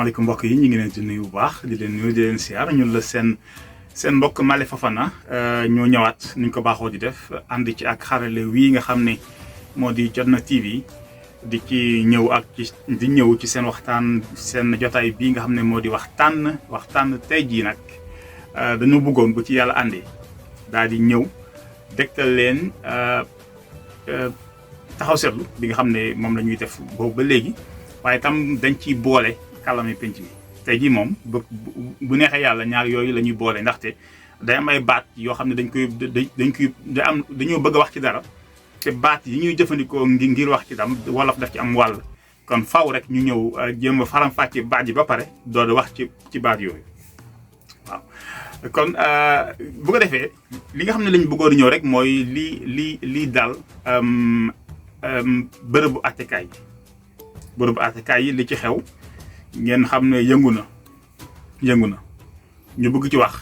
asalaamaaleykum mbokk yi ñu ngi leen di nuyu bu baax di leen nuyu di leen siyaar ñun la seen mbokk Male Fofana ñoo ñëwaat ni ñu ko baaxoo di def ànd ci ak xarale wii nga xam ne moo di Jotna TV di ci ñëw ak di ñëw ci seen waxtaan seen jotaay bii nga xam ne moo di waxtaan tey jii nag dañu bëggoon bu ci yàlla àndee daal di ñëw dégtal leen taxaw seetlu bi nga xam ne moom la ñuy def boobu ba léegi waaye tam dañ ciy boole kàllaame penc mi tey jii moom bu neexee yàlla ñaar yooyu la ñuy boole ndaxte day am ay baat yoo xam ne dañoo bëgg a wax ci dara te baat yi ñuy jëfandikoo ngir wax ci tam wolof daf ci am wàll kon faw rek ñu ñëw jéem a faram-fàcce baat yi ba pare doon wax ci baat yooyu waaw. kon bu ko defee li nga xam ne lañ bëggoon ñëw rek mooy lii daal bërëbu attekaay yi li ci xew ngeen xam ne yëngu na ñu bëgg ci wax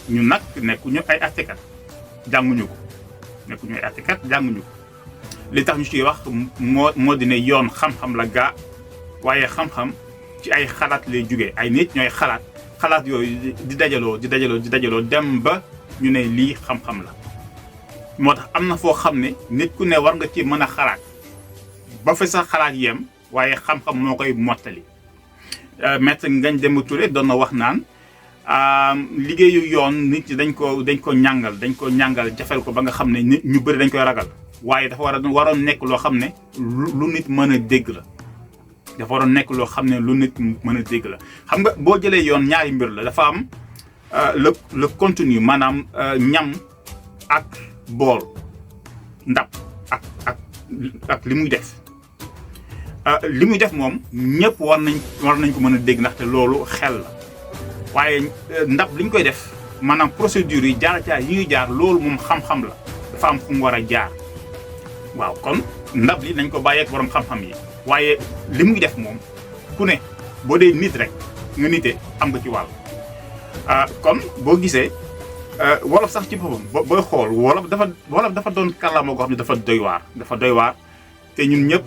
ñu nag nekkuñu ay attekat jànguñu ko li tax ñu ciy wax moo di ne yoon xam-xam la gaa waaye xam-xam ci ay xalaat lay jógee ay nit ñooy xalaat yooyu di dajaloo dem ba ñu ne lii xam-xam la moo tax am na foo xam ne nit ku ne war nga ci mën a xalaat ba fa sax xalaat yem waaye xam-xam moo koy mottali maître Ngagne Demba Touré doon na wax naan liggéeyu yoon nit ñi dañ ko ñàngal jafel ko ba nga xam ne nit ñu bëri dañ koy ragal waaye dafa waroon nekk loo xam ne lu nit mën a dégg la xam nga boo jëlee yoon ñaari mbir la dafa am le contenu maanaam ñam ak bool ndab ak li muy def moom ñëpp war nañ ko mën a dégg ndaxte loolu xel la waaye ndab li ñu koy def maanaam procédure yi jaar yi ñuy jaar loolu moom xam-xam la dafa am fu mu war a jaar waaw kon ndab li nañ ko bàyyeek borom xam-xam yi waaye li muy def moom ku ne boo dee nit rek nga nite am nga ci wàll kon boo gisee wolof sax ci boppam booy xool wolof dafa doon kàllaama goo xam ne dafa doy waar te ñun ñëpp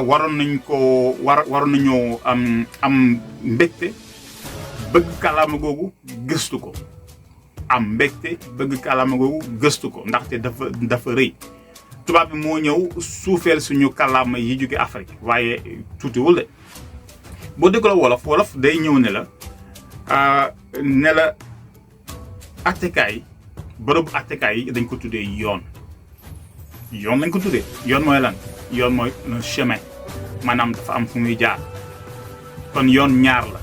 waroon nañoo am mbégte bëgg kàllaama googu gëstu ko ndaxte dafa rëy tubaab bi moo ñëw suufeel suñu kàllaama yi jóge Afrique waaye tuutiwul de boo déggoo wolof day ñëw ne la attekaay bërëbu attekaay yi dañ ko tuddee yoon lañ ko tuddee yoon mooy lan yoon mooy un chemin maanaam dafa am fu muy jaar kon yoon ñaar la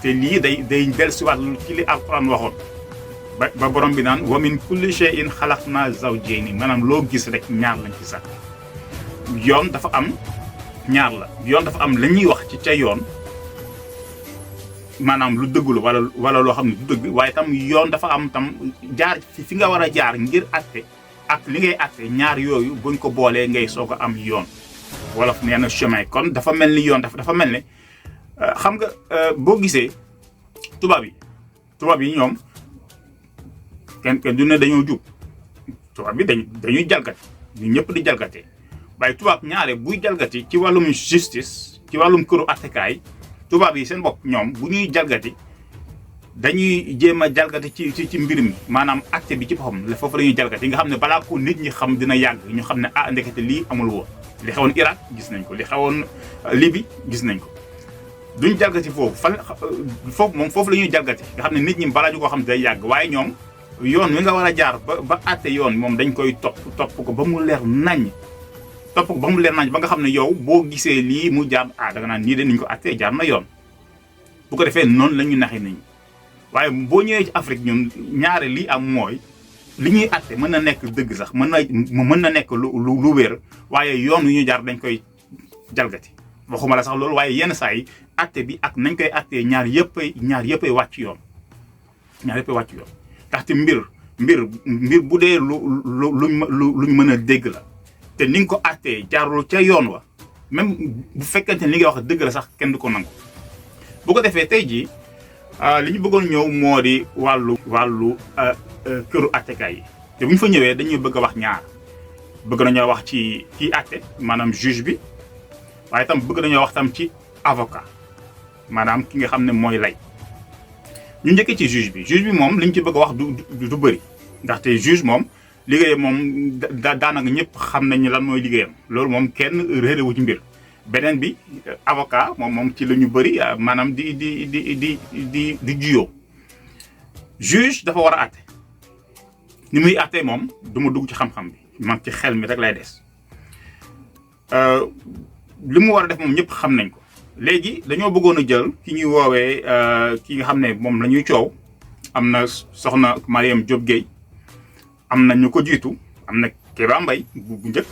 te lii day dellusiwaat ci li Alxuraan waxoon ba borom bi naan wa min kulli shay'in xalaqnaa zawjayni maanaam loo gis rek ñaar lañ ci sax yoon dafa am ñaar la yoon dafa am la ñuy wax ci ca yoon maanaam lu dëgg la wala loo xam ne du dëgg waaye tam yoon dafa am tam jaar fi nga war a jaar ngir atte ak li ngay atte ñaar yooyu buñ ko boolee ngay soog a am yoon wolof nee na chemin kon dafa mel ni yoon dafa mel ne xam nga boo gisee tubaab yi ñoom kenn du ne dañoo jub tubaab bi dañuy jalgati ñu ñëpp di jalgatee waaye tubaab ñaare buy jalgati ci wàllum justice ci wàllum këru attekaay tubaab yi seen bopp ñoom bu ñuy jalgati dañuy jéem a jalgati ci mbir mi maanaam acte bi ci boppam foofu la ñuy jalgati nga xam ne balaa ko nit ñi xam dina yàgg ñu xam ne ndekete lii amul woon li xewoon Irak gis nañ ko li xewoon Libye gis nañ ko duñ jalgati foofu foofu la ñuy jalgati nga xam ne nit ñi balaa ñu koo xam day yàgg waaye ñoom yoon wi nga war a jaar ba àtte yoon moom dañ koy topp ko ba mu leer naññ ba nga xam ne yow boo gisee lii mu jaar da nga naan nii de niñ ko àttee jaar na yoon bu ko defee noonu la ñu naxee nit ñi waaye boo ñëwee ci Afrique ñun ñaare lii am mooy li ñuy àtte mën na nekk dëgg sax mën na nekk lu wér waaye yoon wi ñu jaar dañ koy jalgati waxuma la sax loolu waaye yenn saa yi àtte bi ak nañ koy àttee ñaar yëppay wàcc yoon ndaxte mbir bu dee luñ mën a dégg la te ni nga ko àttee jaarul ca yoon wa même bu fekkente ne li nga wax dëgg la sax kenn du ko nangu bu ko defee tey jii li ñu bëggoon ñëw moo di wàllu këru attekaay yi te bu ñu fa ñëwee dañuy bëgg a wax ñaar bëgg nañoo wax ci kii àtte maanaam juge bi waaye tam bëgg nañoo wax tam ci avocat maanaam ki nga xam ne mooy lay. ñu njëkkee ci juge bi moom liñ ci bëgg a wax du bëri ndaxte juge moom liggéeyam moom daanaka ñëpp xam nañ lan mooy liggéeyam loolu moom kenn réeréwu ci mbir. beneen bi avocat moom ci la ñu bëri maanaam di juyoo. juge dafa war a àtte ni muy àttee moom du ma dugg ci xam-xam bi man ci xel mi rek lay des li mu war a def moom ñëpp xam nañ ko. léegi dañoo bëggoon a jël ki ñuy woowee ki nga xam ne moom la ñuy coow am na soxna Mariam Diop Gueye am na ñu ko jiitu am na Kéba Mbaye bu njëkk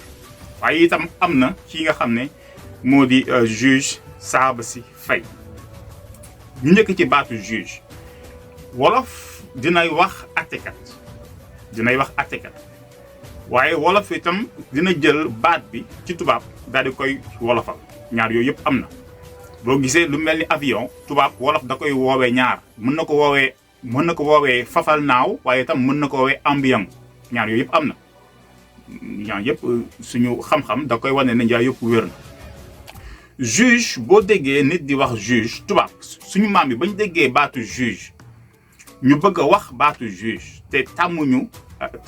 waaye itam am na ki nga xam ne moo di juge Saabasi Faye. ñu njëkk ci baatu juge wolof dinay wax attekat waaye wolof itam dina jël baat bi ci tubaab daal di koy wolofal ñaar yooyu yëpp am na. boo gisee lu mel ni avion tubaab wolof da koy woowee ñaar mën na ko woowee fafal naaw waaye itam mën na ko woowee ambiance ñaar yooyu yëpp am na ñaar yëpp suñu xam-xam da koy wane ne ñaar yëpp wér na. juge boo déggee nit di wax juge tubaab suñu maam yi bañ déggee baatu juge ñu bëgg a wax baatu juge te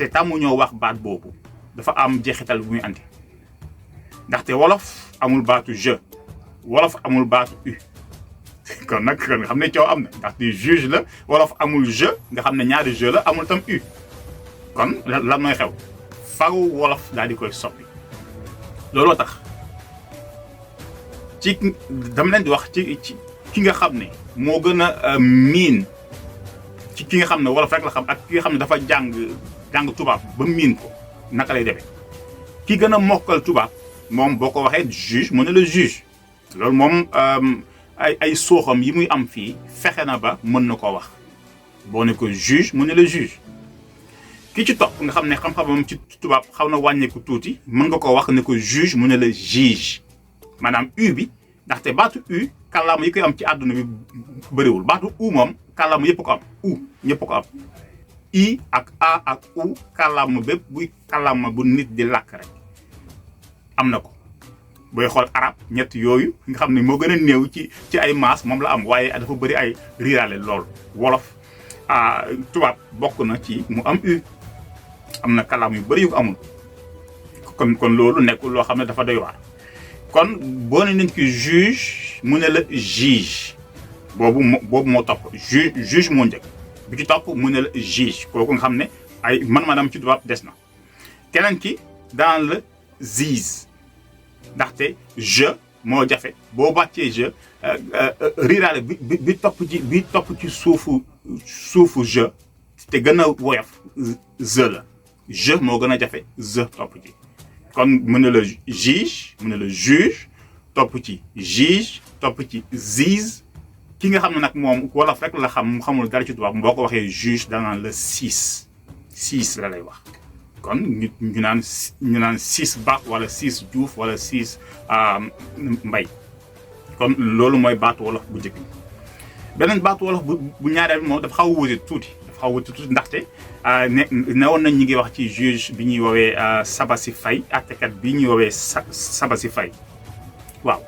tàmmuñoo wax baat boobu dafa am jeexital bu muy andi ndaxte wolof amul baatu je. wolof amul baatu u kon nag nga xam ne coow am na ndaxte juge la wolof amul je nga xam ne ñaari je la amul tam u kon lan mooy xew faru wolof daal di koy soppi looloo tax ci dama leen di wax ci ki nga xam ne moo gën a miin ci ki nga xam ne wolof rek la xam ak ki nga xam ne dafa jàng tubaab ba miin ko naka lay defee ki gën a mokkal tubaab moom boo ko waxee juge mu ne la juge. loolu moom ay sooxam yi muy am fii fexe na ba mën na koo wax boo ne ko juge mu ne la juge ki ci topp nga xam ne xam-xamam ci tubaab xaw na wàññeeku tuuti mën nga koo wax ne ko juge mu ne la juge maanaam u bi ndaxte baatu u kàllaama yi koy am ci àdduna bi bëriwul baatu u moom kàllaama yëpp ko am ñëpp ko am i ak a ak u kàllaama bépp buy kàllaama bu nit di làkk rek am na ko. booy xool arab ñett yooyu nga xam ne moo gën a néew ci ay maas moom la am waaye dafa bëri ay riiraale lool wolof tubaab bokk na ci mu am u am na kàllaama yu bëri yu ko amul kon loolu nekkul loo xam ne dafa doy waar kon boo ne nañ ki juge mu ne la juge boobu moo topp juge moo njëkk bi ci topp mu ne la juge kooku nga xam ne ay man ci tubaab des na keneen ki dans le ziz ndaxte je moo jafe boo bàccee je riiraale bi topp ci suufu je te gën a woyof ze la je moo gën a jafe ze topp ci kon mu ne la juge mu ne la juge topp ci juge topp ci ziz ki nga xam ne nag moom wolof rek la xam mu xamul dara ci tubaab boo ko waxee juge danaan la six la lay wax kon ñu naan six baax wala six juuf wala six mbay kon loolu mooy baatu wolof bu njëkk beneen baatu wolof bu ñaareel moom dafa xaw a wuute tuuti ndaxte newoon nañ ñi ngi wax ci juge bi ñuy woowee Saabasi Faye àttekat bi ñuy woowee Saabasi Faye waaw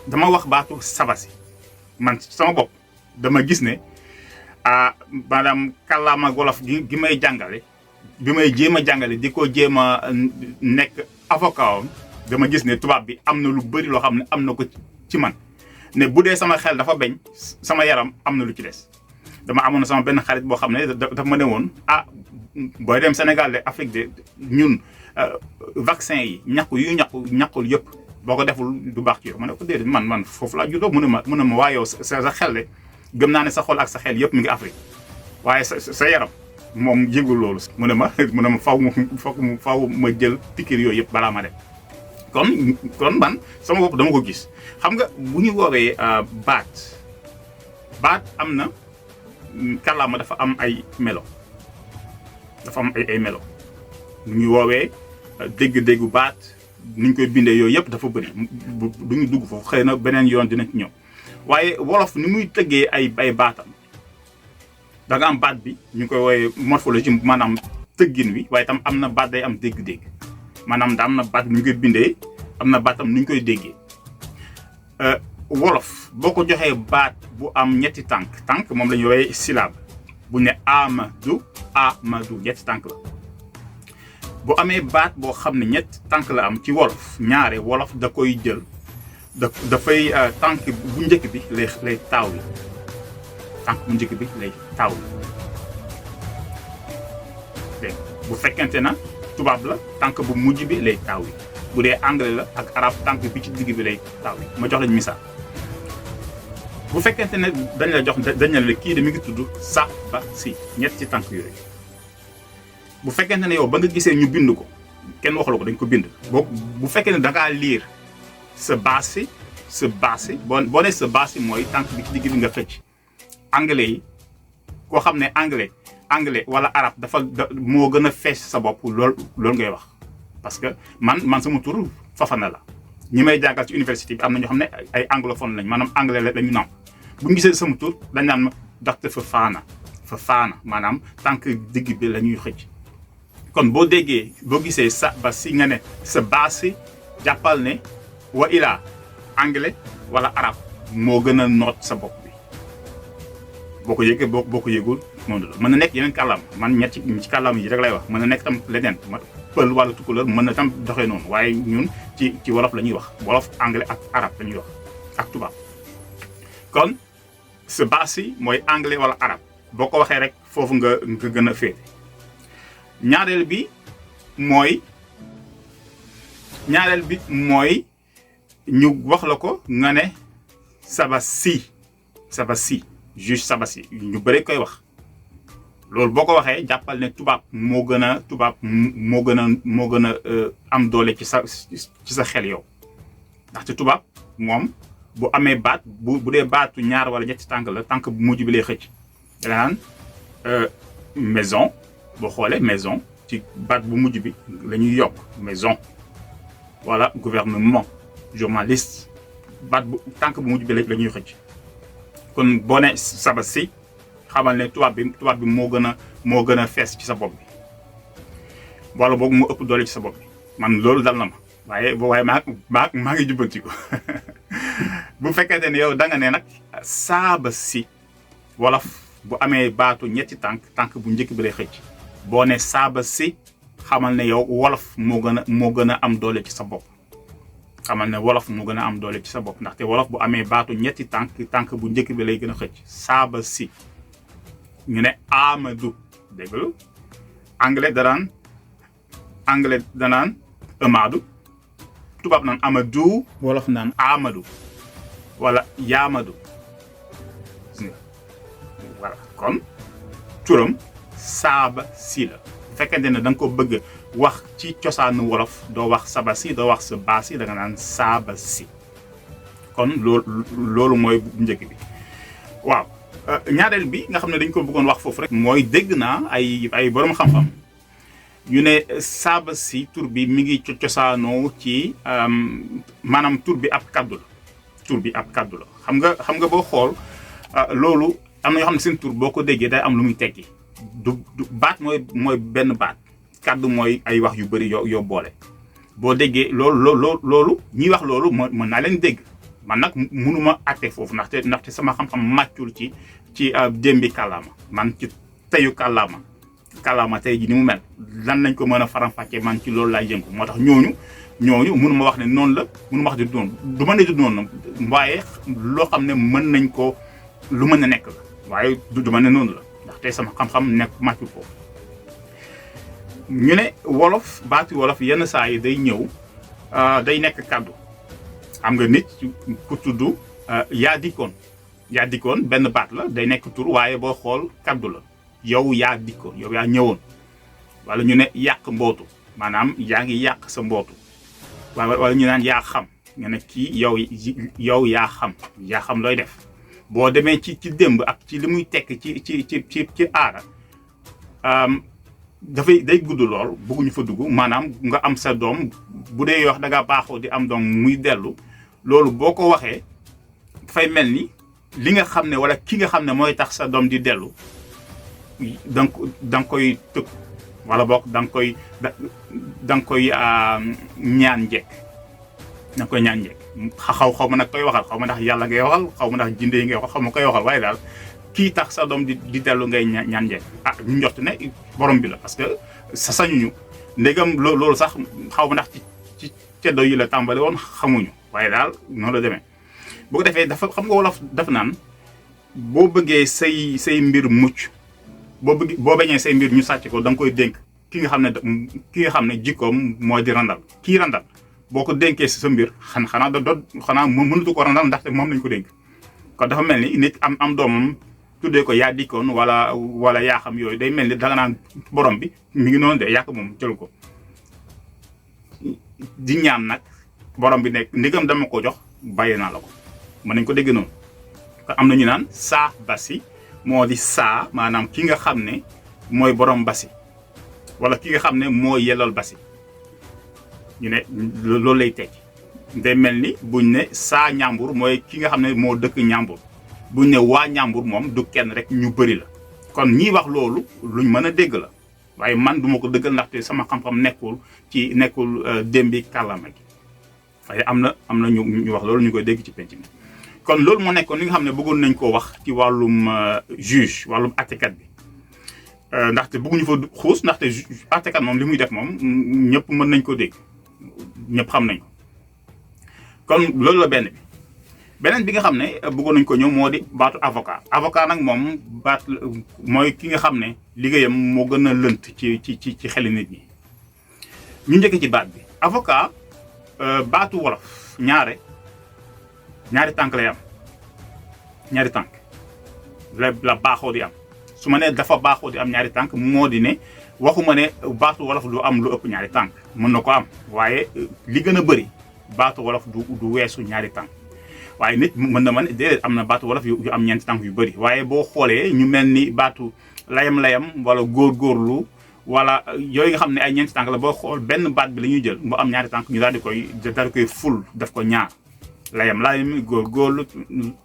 dama wax baatu Saabasi man sama bopp dama gis ne maanaam kàllaama wolof gi may jàngale bi may jéem a jàngale di ko jéem a nekk avocat dama gis ne tubaab bi am na lu bëri loo xam ne am na ko ci man ne bu dee sama xel dafa beñ sama yaram am na lu ci des dama amoon sama benn xarit boo xam ne dafa ma ne woon booy dem Sénégal de Afrique de ñun vaccin yi ñàkkul yëpp boo ko deful du baax ci yow ma ne ko déedéet man foofu laa juddoo mu ne ma waa yow sa xel de gëm naa ne sa xol ak sa xel yëpp mi ngi Afrique waaye sa yaram moom yëgul loolu mu ne ma faw ma jël piqûre yooyu yëpp balaa ma dem kon man sama bopp dama ko gis xam nga bu ñu woowee baat am na kàllaama dafa am ay melo melo bu ñu woowee dégg-déggu baat ni ñu koy bindee yooyu yëpp dafa bëri du ñu dugg foofu xëy na beneen yoon dina ci ñëw waaye wolof ni muy tëggee ay baatam da nga am baat bi ñu koy woowee morphologie maanaam tëggin wi waaye tam am na baat day am dégg-dégg maanaam da am na baat bi ñu koy bindee am na baatam ni ñu koy déggee wolof boo ko joxee baat bu am ñetti tànk moom la ñuy woowee syllabe bu ne Amadou ñetti tànk la bu amee baat boo xam ne ñetti tànk la am ci wolof ñaare wolof da koy jël dafay tànk bu njëkk bi lay taaw yi tànk bu njëkk bi lay taaw yi dégg bu fekkente na tubaab la tànk bu mujj bi lay taaw yi bu dee anglais la ak arab tànk bi ci digg bi lay taaw yi ma jox lañ misaal bu fekkente ne dañ la kii de mi ngi tudd Saabasi ñett ci tànk yooyu bu fekkente ne yow ba nga gisee ñu bind ko kenn waxula ko dañ ko bind bu fekkee ne da ngaa liir Saabasi boo nee Saabasi mooy tànk bi ci digg bi nga xëcc anglais yi koo xam ne anglais wala arab moo gën a fees sa bopp loolu ngay wax parce que man sama tur Fafana la ñi may jàngal ci université bi am na ñoo xam ne ay anglophone lañ maanaam anglais la ñu namp bu ñu gisee sama tur dañ naan ma docteur Fafana maanaam tànk digg bi la ñuy xëcc kon boo gisee Saabasi nga ne Saabasi jàppal ne wa ilaa anglais wala arab moo gën a noot sa bopp bi boo ko yëgee boo ko yëgul noonu la mën na nekk yeneen kàllaama man ci kàllaama yi rek lay wax mën na nekk tam leneen pël wala tukulóor mën na tam doxee noonu waaye ñun ci wolof la ñuy wax wolof anglais ak arab la ñuy wax ak tubaab kon Saabasi mooy anglais wala arab boo ko waxee rek foofu nga gën a féete ñaareel bi mooy ñu wax la ko nga ne Saabasi juge Saabasi ñu bëri koy wax loolu boo ko waxee jàppal ne tubaab moo gën a am doole ci sa xel yow ndaxte tubaab moom bu amee baat bu dee baatu ñaar wala ñetti tànk la tànk bu mujj bi lay xëcc da naan maison boo xoolee maison ci baat bu mujj bi la ñuy yokk maison wala gouvernement journaliste baat bu tànk bu mujj bi la ñuy xëcc kon boo ne Saabasi xamal ne tubaab bi moo gën a fees ci sa bopp bi wala boog moo ëpp doole ci sa bopp bi man loolu dal na ma waaye maa ngi jubbanti ko bu fekkente ne yow da nga ne nag Saabasi wolof bu amee baatu ñetti tànk bu njëkk bi lay xëcc boo ne Saabasi xamal ne yow wolof moo gën a am doole ci sa bopp xamal ne wolof moo gën a am doole ci sa bopp ndaxte wolof bu amee baatu ñetti tànk bu njëkk bi lay gën a xëcc Saabasi ñu ne Amadou dégg nga anglais danaan Amadou tubaab naan Amadou wolof naan Amadou wala Yamadou voilà kon turam Saabasi la bu fekkente ne da nga ko bëgg wax ci cosaanu wolof doo wax Saabasi doo wax Saabasi da nga naan Saabasi kon loolu mooy bu njëkk bi waaw ñaareel bi nga xam ne dañ ko bëggoon wax foofu rek mooy dégg naa ay borom xam-xam ñu ne Saabasi tur bi mi ngi cosaanoo ci maanaam tur bi ab kaddu la xam nga boo xool loolu am na yoo xam ne seen tur boo ko déggee day am lu muy tekki du baat mooy benn baat kaddu mooy ay wax yu bëri yoo boole boo déggee loolu ñiy wax loolu mën naa leen dégg man nag mënuma àtte foofu ndaxte sama xam-xam màccul ci démbi kàllaama man ci teyu kàllaama tey ji ni mu mel lan lañ ko mën a faram-fàccee man ci loolu laay yëngu moo tax ñooñu mënuma wax ne noonu la mënuma wax ne du noonu du mën ne du noonu waaye loo xam ne mën nañ ko lu mën a nekk la waaye du mën ne noonu la ndaxte sama xam-xam nekk màccul foofu ñu ne wolof baati wolof yenn saa yi day ñëw day nekk kàddu am nga nit ku tudd yaa dikkoon benn baat la day nekk tur waaye boo xool kaddu la yow yaa dikkoon yow yaa ñëwoon wala ñu ne yàq mbootu maanaam yaa ngi yàq sa mbootu wala ñu naan yaa xam nga ne kii yow yaa xam looy def boo demee ci démb ak ci li muy tekk ci aada day gudd lool bëgguñu fa dugg maanaam nga am sa doom bu dee wax da ngaa baaxoo di am doom muy dellu loolu boo ko waxee dafay mel ni li nga xam ne wala ki nga xam ne mooy tax sa doom di dellu da nga koy tëkk wala boog da nga koy ñaan njekk xaw ma nag koy waxal xaw ma ndax yàlla ngay waxal xaw ma ndax jinde yi ngay waxal xaw ma koy waxal waaye daal kii tax sa doom di dellu ngay ñaan njëkk ñu njort ne borom bi la parce que sa sañuñu ndégam loolu sax xaw ma ndax ci ceddo yi la tàmbali woon xamuñu waaye daal noonu la demee. bu ko defee dafa xam nga wolof dafa naan boo bëggee say mbir mucc boo bañee say mbir ñu sàcc ko da nga koy dénk ki nga xam ne jikkoom moo di randal kii randal boo ko dénkee si sa mbir xanaa mënatu ko randal ndaxte moom lañ ko dénk. kon dafa mel ni nit am doomam tuddee ko yaa dikkoon wala yaa xam yooyu day mel ni danga naan borom bi mi ngi noonu de yàq moom jël ko di ñaan nag borom bi nekk ndigam dama ko jox bàyyi naa la ko mën nañ ko dégg noonu. am na ñu naan Saabasi moo di saa maanaam ki nga xam ne mooy borom basi wala ki nga xam ne moo yellool basi ñu ne loolu lay tekki day mel ni buñ ne saa ñàmbur mooy ki nga xam ne moo dëkk ñàmbur buñ ne waa ñàmbur moom du kenn rek ñu bëri la. kon ñiy wax loolu luñ mën a dégg la waaye man duma ko dëggal ndaxte sama xam-xam nekkul démbi kàllaama gi waaye am na ñu wax loolu ñu koy dégg ci penc mi. kon loolu moo nekkoon li nga xam ne bëggoon nañ koo wax ci wàllum juge wàllum attekat bi ndaxte bëgguñu fa xuus ndaxte attekat moom li muy def moom ñëpp mën nañ ko dégg ñëpp xam nañ ko. kon loolu la beneen bi nga xam ne bëggoon nañ ko ñëw moo di baatu avocat. avocat nag moom mooy ki nga xam ne liggéeyam moo gën a lënt ci xeli nit ñi. ñu njëkk ci baat bi avocat baatu wolof ñaari tànk lay am ñaari tànk la baaxoo di am su ma nee dafa baaxoo di am ñaari tànk moo di ne waxuma ne baatu wolof du am lu ëpp ñaari tànk mën na ko am waaye li gën a bëri baatu wolof du weesu ñaari tànk waaye nit mën na ma ne déedéet am na baatu wolof yu am ñeenti tànk yu bëri waaye boo xoolee ñu mel ni baatu layam-layam wala góorgóorlu wala yooyu nga xam ne ay ñeenti tànk la boo xool benn baat bi la ñuy jël mu am ñaari tànk ñu daal di koy ful daf ko ñaar layam góorgóorlu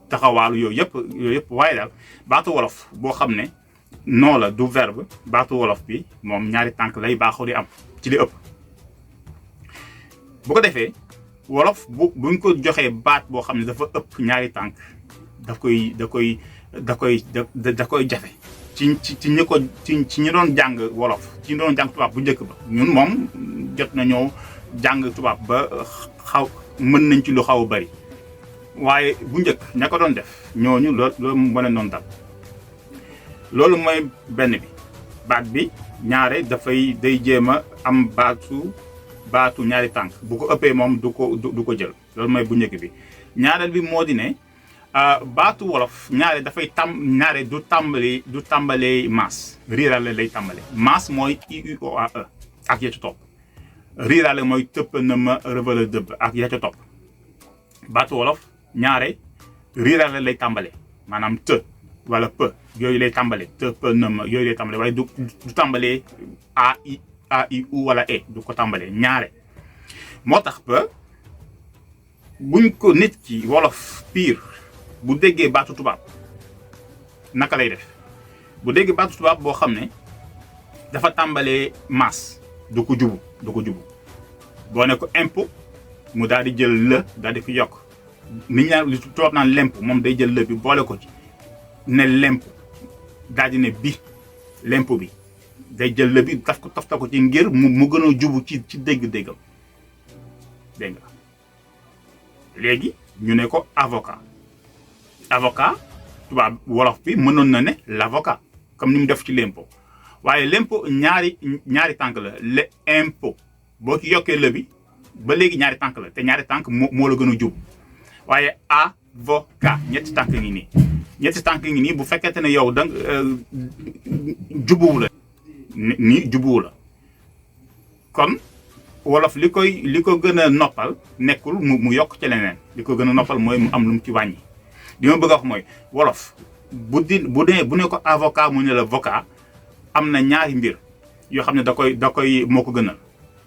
taxawaalu yooyu yëpp waaye daal baatu wolof boo xam ne non la du verbe baatu wolof bi moom ñaari tànk lay baaxoo di am ci li ëpp. bu ko defee wolof buñ ko joxee baat boo xam ne dafa ëpp ñaari tànk da koy jafe ci ñi doon jàng wolof ci ñi doon jàng tubaab bu njëkk ba ñun moom jot nañoo jàng tubaab ba mën nañ ci lu xaw a bari waaye bu njëkk ña ko doon def ñooñu loolu mën a doon dal. loolu mooy benn bi baat bi ñaare day jéem a am baatu ñaari tànk bu ko ëppee moom du ko jël loolu mooy bu njëkk bi. ñaareel bi moo di ne baatu wolof ñaare ñaare du tàmbalee maas riirale lay tàmbale maas mooy IUOAE ak ya ci topp riirale mooy tëpp na ma rëbala dëbb ak ya ca topp. baatu wolof ñaare riirale lay tàmbale maanaam të wala p yooyu lay tàmbale tëpp na ma yooyu lay tàmbale waaye du tàmbalee a i u wala e du ko tàmbalee ñaare. moo tax ba buñ ko nit ki wolof piir bu déggee baatu tubaab naka lay def bu déggee baatu tubaab boo xam ne dafa tàmbalee maas du ko jubu boo ne ko impôt mu daal di jël la daal di ko yokk nit ñaa li tubaab naan lemp moom day jël la bi boole ko ci ne lemp daal di ne bi lemp bi day jël la bi tafta ko ci ngir mu gën a jubu ci dégg-déggam dégg nga léegi ñu ne ko avocat tubaab wolof bi mënoon na ne l'avocat comme ni mu def ci l'impôt waaye l'impôt ñaari tànk la le impôt boo ci yokkee la bi ba léegi ñaari tànk la te ñaari tànk moo la gën a jub waaye avocat ñetti tànk ngi nii bu fekkente ne yow da jubuwu la ni jubuwu la kon wolof li ko gën a noppal nekkul mu yokk ci leneen li ko gën a noppal mooy mu am lu mu ci wàññi li ma bëgg a wax mooy wolof bu ne ko avocat mu ne la vocat am na ñaari mbir yoo xam ne da koy moo ko gënal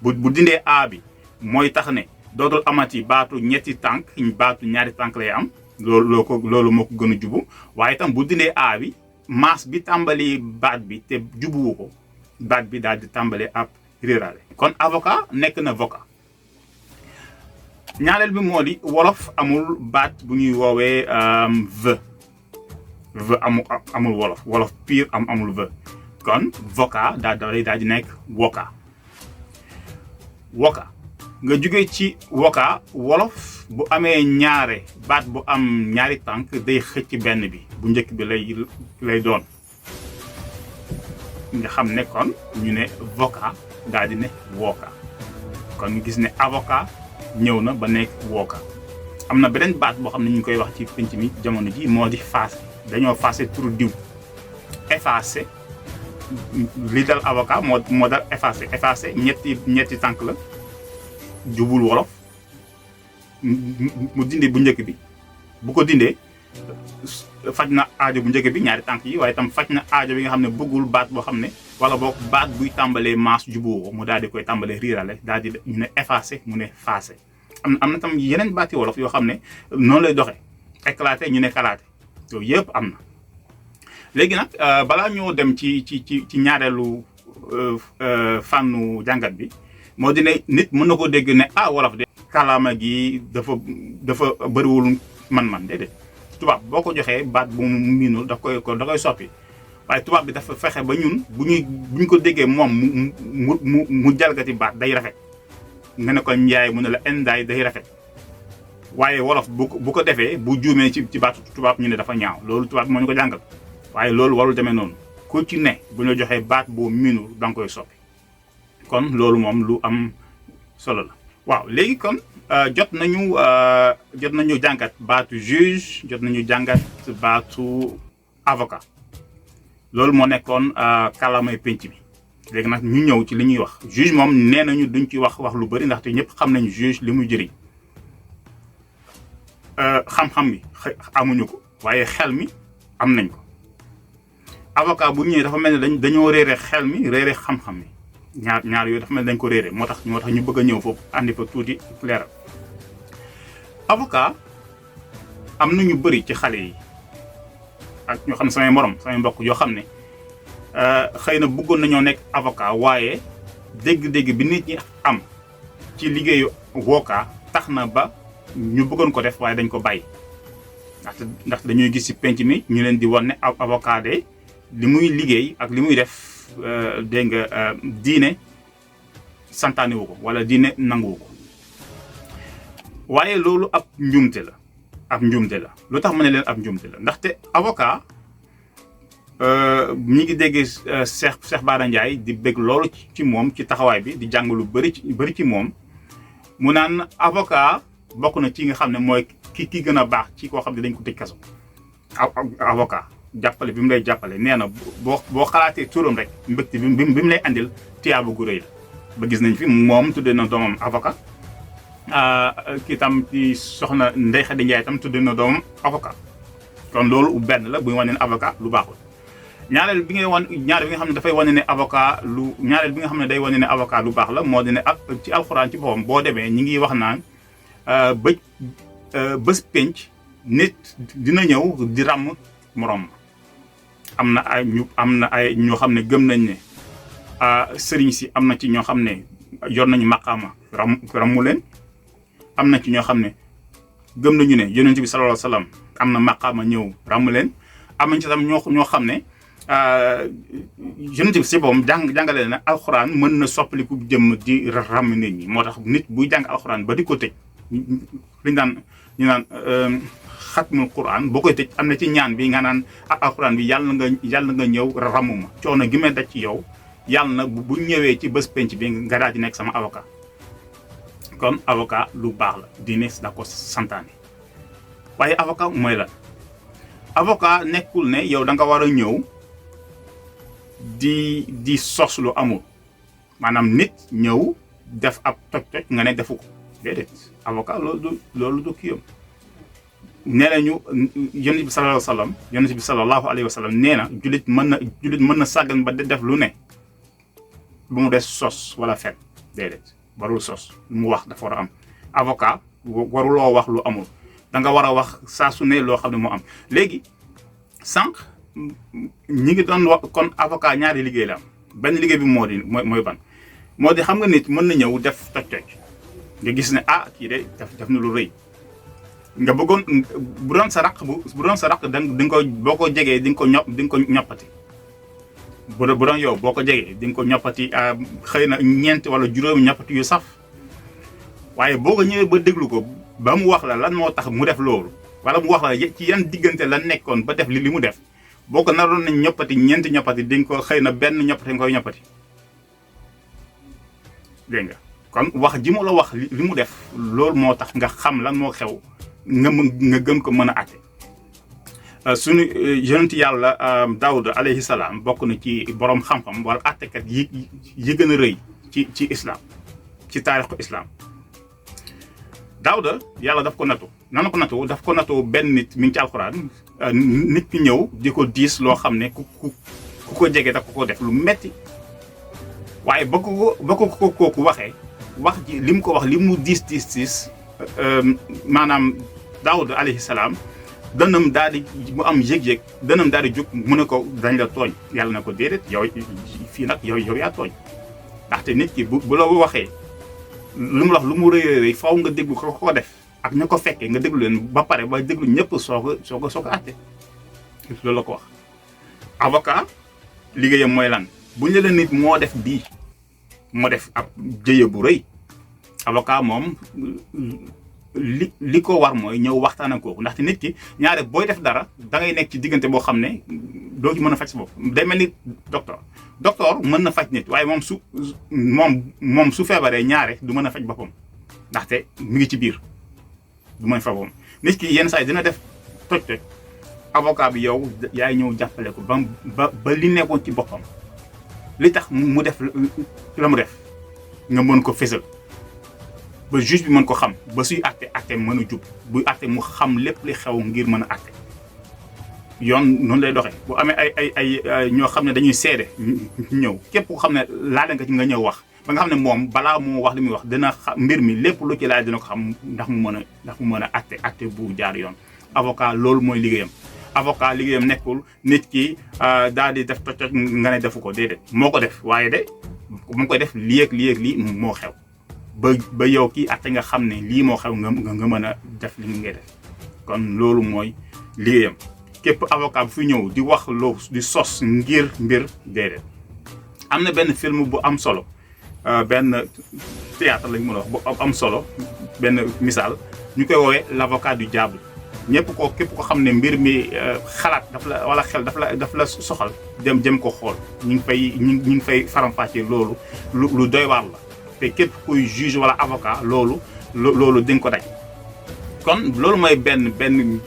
bu dindee a bi mooy tax ne dootul amati baatu ñetti tànk baatu ñaari tànk lay am loolu moo ko gën a jubu waaye itam bu dindee a bi maas bi tàmbali baat bi te jubuwu ko baat bi daal di tàmbali ab riirale kon avocat nekk na vocat ñaareel bi moo di wolof amul baat bu ñuy woowee v amul wolof pire amul v kon wooka daal di nekk wooka nga jóge ci wooka wolof bu amee ñaare baat bu am ñaari tànk day xëcc benn bi bu njëkk bi lay doon nga xam ne kon ñu ne wooka daal di ne wooka kon ñu gis ne avocat ñëw na ba nekk wooka am na beneen baat boo xam ne ñu ngi koy wax ci penc mi jamono ji moo di faase dañoo faase turu diw effacé li dal avocat moo dal effacé ñetti tànk la jubul wolof mu dindi bu njëkk bi bu ko dindee faj na aajo bu njëkk bi ñaari tànk yi waaye tam faj na aajo bi nga xam ne bëggul baat boo xam ne wala boog baat buy tàmbalee maas juboo mu daal di koy tàmbalee riirale daal di ñu ne effacé mu ne faase am na tam yeneen baati wolof yoo xam ne noonu lay doxee éclaté ñu ne kalaate yooyu yëpp am na léegi nag balaa ñoo dem ci ñaareelu fànnu jàngat bi moo di ne nit mën na ko dégg ne wolof de kàllaama gi dafa bëriwul man déedéet tubaab boo ko joxee baat bu mu miinul da koy soppi waaye tubaab bi dafa fexe ba ñun bu ñu ko déggee moom mu jalgati baat day rafet nga ne ko njaay mu ne la endaay day rafet waaye wolof bu ko defee bu juumee ci baatu tubaab ñu ne dafa ñaaw loolu tubaab bi moo ñu ko jàngal waaye loolu warul demee noonu ku ci ne bu ñu joxee baat boo miinul da nga koy soppi kon loolu moom lu am solo la waaw léegi kon jot nañu jàngat baatu juge jot nañu jàngat baatu avocat loolu moo nekkoon kàllaamay penc bi léegi nag ñu ñëw ci li ñuy wax juge moom nee nañu duñ ci wax lu bëri ndaxte ñëpp xam nañu juge li muy jëriñ xam-xam bi amuñu ko waaye xel mi am nañ ko avocat bu ñëwee dafa mel ne dañoo réere xel mi réere xam-xam mi ñaar yooyu dafa mel ne dañ ko réere moo tax ñu bëgg a ñëw foofu andi fa tuuti leeral avocat am na ñu bëri ci xale yi ak ñoo xam ne samay mbokk yoo xam ne xëy na bëggoon nañoo nekk avocat waaye dégg-dégg bi nit ñi am ci liggéeyu wooka tax na ba ñu bëggoon ko def waaye dañ ko bàyyi ndaxte dañuy gis ci penc mi ñu leen di wan ne avocat de li muy liggéey ak li muy def dégg nga diine santaane wu ko wala diine nanguwu ko waaye loolu ab njuumte la lu tax ma ne leen ab njuumte la ndaxte avocat ñi ngi dégg Cheikh Bara Ndiaye di bég loolu ci moom ci taxawaay bi di jàng lu bëri ci moom mu naan avocat bokk na ci nga xam ne mooy ki gën a baax ci koo xam ne dañ ko tëj kaso avocat jàppale bi mu lay jàppale nee na boo xalaatee turam rek mbégte bi mu lay andil tiyaabu gu rëy la ba gis nañ fi moom tuddee na doomam avocat kii tam ci soxna Ndeye Khady Ndiaye tam tuddee na doomam avocat kon loolu benn la buy wane ne avocat lu baaxul ñaareel bi nga xam ne dafay wane ne avocat ñaareel bi nga xam ne day wane ne avocat lu baax la moo di ne ak ci alxuraan ci boppam boo demee ñi ngi wax naan bés penc nit dina ñëw di ràmm moroom am na ay ñoo xam ne gëm nañ ne sëriñ si am na ci ñoo xam ne yor nañu maqaama ràmmu leen am na ci ñoo xam ne gëm nañu ne yonent bi sallallahu alayhi wasallam am na maqaama ñëw ràmm leen am nañ ci tam ñoo xam ne yonent bi si boppam jàngale na alxuraan mën na soppaliku jëm di ràmm nit ñi moo tax nit buy jàng alxuraan ba di ko tëj ñu naan xatmul quran boo koy tëj am na ci ñaan bi nga naan alxuraan bi yàlla nga ñëw ramuma coono gi may daj ci yow yàlla na bu ñëwee ci bés penc bi nga daal di nekk sama avocat kon avocat lu baax la diine da ko santaane waaye avocat mooy lan avocat nekkul ne yow da nga war a ñëw di sos lu amul maanaam nit ñëw def ab toj nga ne defu ko déedéet avocat loolu du kiyam nee nañu yonent bi sallallahu alayhi wa sallam nee na jullit mën na sàggan ba def lu ne bu mu des sos wala fen déedéet warul sos lu mu wax dafa war a am avocat waruloo wax lu amul da nga war a wax saa su ne loo xam ne moo am léegi sànq ñi ngi doon wax kon avocat ñaari liggéey la am benn liggéey bi mooy ban moo di xam nga nit mën na ñëw def toj nga gis ne kii de def na lu rëy nga bëggoon bu doon sa raq da nga ko boo ko jegee di nga ko ñoppati bu doon yow boo ko jegee di nga ko ñoppati xëy na 4 wala 5 ñoppati yu saf waaye boo ko ñëwee ba déglu ko ba mu wax la lan moo tax mu def loolu wala mu wax la ci yan diggante la nekkoon ba def li mu def boo ko naroon nañ ñoppati 4 ñoppati di nga ko xëy na benn ñoppati nga koy ñoppati dégg nga kon wax ji mu la wax li mu def loolu moo tax nga xam lan moo xew nga gën ko mën a àtte suñu yonent yàlla Daawuda alayhi salaam bokk na ci borom xam-xam wala àttekat yi gën a rëy ci islam ci taarixu islam Daawuda yàlla daf ko nattu nan ko nattu daf ko nattu benn nit mi ngi ci alxuraan nit ki ñëw di ko diis loo xam ne ku ko jege da ko def lu metti waaye ba ko kooku waxee wax ji li mu ko wax li mu diis maanaam Daawuda alayhi salaam dënam daal di mu am yëg-yëg dënam daal di jóg mu ne ko dañ la tooñ yàlla na ko déedéet yow fii nag yow yaa tooñ ndaxte nit ki bu la waxee lu mu wax lu mu rëy faw nga déglu ko def ak ña ko fekkee nga déglu leen ba pare ba déglu ñëpp soo ko àtte loolu la ko wax. avocat liggéeyam mooy lan bu ñu la nit moo def bii moo def ab jëye bu rëy avocat moom li ko war mooy ñëw waxtaan ak kooku ndaxte nit ki ñaare booy def dara da ngay nekk ci diggante boo xam ne doo ci mën a faj sa bopp day mel ni docteur mën na faj nit waaye moom su feebaree ñaare du mën a faj boppam ndaxte mi ngi ci biir du mën a faj boppam nit ki yenn saa yi dina def toj avocat bi yow yaay ñëw jàppale ko ba li nekkoon ci boppam li tax mu def la mu def nga mën ko fésal ba juge bi mën ko xam ba suy àtte mën a jub buy àtte mu xam lépp li xew ngir mën a àtte yoon noonu lay doxee bu amee ay ñoo xam ne dañuy seede ñëw képp ko xam ne laale nga ci nga ñëw wax ba nga xam ne moom balaa moo wax li muy wax dina xam mbir mi lépp lu ci laaj dina ko xam ndax mu mën a àtte bu jaar yoon avocat loolu mooy liggéeyam avocat liggéeyam nekkul nit ki daal di def toj nga ne defu ko déedéet moo ko def waaye de mu koy def lii ak lii moo xew ba yow kii atte nga xam ne lii moo xew nga mën a def li ngay def kon loolu mooy liggéeyam képp avocat bu fi ñëw di wax loo di sos ngir mbir déedéet. am na benn film bu am solo benn théâtre lañ mën a wax bu am solo benn misaal ñu koy woowee l'avocat du diable képp ko xam ne mbir mi xalaat wala xel daf la soxal jëm ko xool ñu ngi fay faram-fàccee loolu lu doy waar la. te képp kuy juge wala avocat loolu di nga ko daj kon loolu mooy benn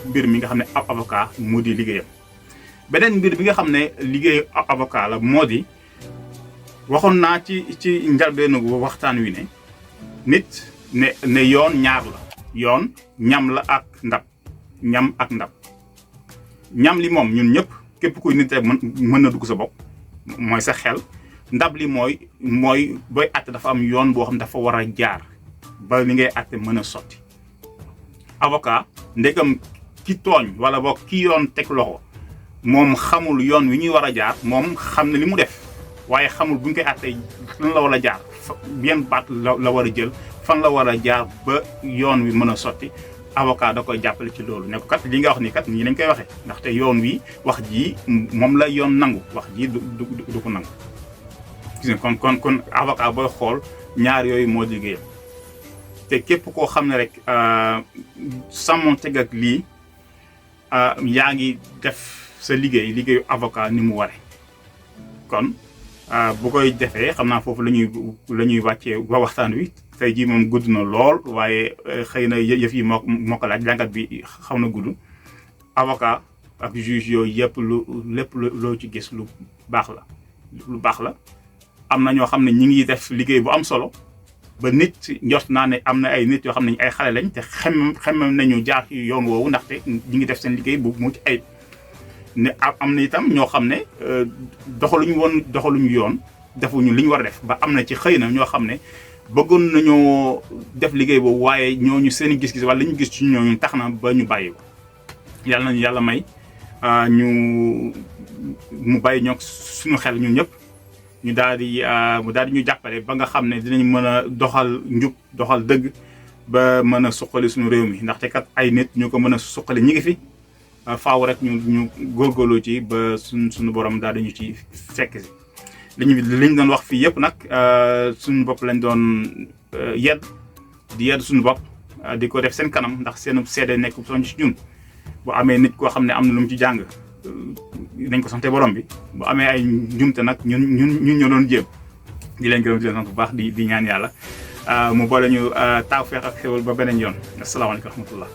mbir mi nga xam ne avocat moo di liggéeyam. beneen mbir bi nga xam ne liggéeyu avocat la moo di waxoon naa ci njëlbéenu waxtaan wi ne nit ne yoon ñaar la yoon ñam la ak ndab ñam li moom ñun ñëpp képp kuy nit rek mën na dugg sa bopp mooy sa xel. ndab li mooy booy àtte dafa am yoon boo xam ne dafa war a jaar ba li ngay àtte mën a sotti avocat ndegam ki tooñ wala boog ki yoon teg loxo moom xamul yoon wi ñuy war a jaar moom xam ne li mu def waaye xamul bu ñu koy àtte lan la war a jaar bien baat la war a jël fan la war a jaar ba yoon wi mën a sotti avocat da koy jàppale ci loolu ne ko kat li nga wax ni kat nii lañ koy waxee ndaxte yoon wi wax ji moom la yoon nangu wax ji du ko nangu. gis nga kon avocat booy xool ñaar yooyu moo liggéeyam te képp koo xam ne rek sàmmonteeg ak lii yaa ngi def sa liggéeyu avocat ni mu ware kon bu koy defee xam naa foofu la ñuy wàccee waxtaan wi tey jii moom gudd na lool waaye xëy na yëf yi moo ko laaj jàngat bi xaw na gudd avocat ak juge yooyu yëpp lépp loo ci gis lu baax la am na ñoo xam ne ñi ngi def liggéey bu am solo ba nit njort naa ne am na ay nit yoo xam ne ay xale lañ te xemmem nañu jaar ci yoon woowu ndaxte ñi ngi def seen liggéey bu mu ci ay ne am na itam ñoo xam ne doxaluñu yoon defuñu li ñu war a def ba am na ci xëy na ñoo xam ne bëggoon nañoo def liggéey boobu waaye ñooñu seen i gis-gis wala li ñu gis ci ñooñu tax na ba ñu bàyyi ko yàlla nañu yàlla may mu bàyyi ñoo suñu xel ñun ñëpp ñu daal di mu daal di ñu jàppale ba nga xam ne dinañ mën a doxal njub doxal dëgg ba mën a suqali suñu réew mi ndaxte kat ay nit ñu ko mën a suqali ñi ngi fi faaw rek ñu góorgóorlu ci ba suñu borom daal di ñu ci fekk si. liñ doon wax fii yëpp nag suñu bopp lañ doon yedd di yedd suñu bopp di ko def seen kanam ndax seen seede nekk soñ ci ñun bu amee nit koo xam ne am na lu mu ci jàng nañ ko sante borom bi bu amee ay njumte nag ñun ñoo doon jéem di leen gërëm di leen sant bu baax di ñaan yàlla mu boole ñu tawfeex ak xéwal ba beneen yoon asalaamaaleykum wa rahmatullah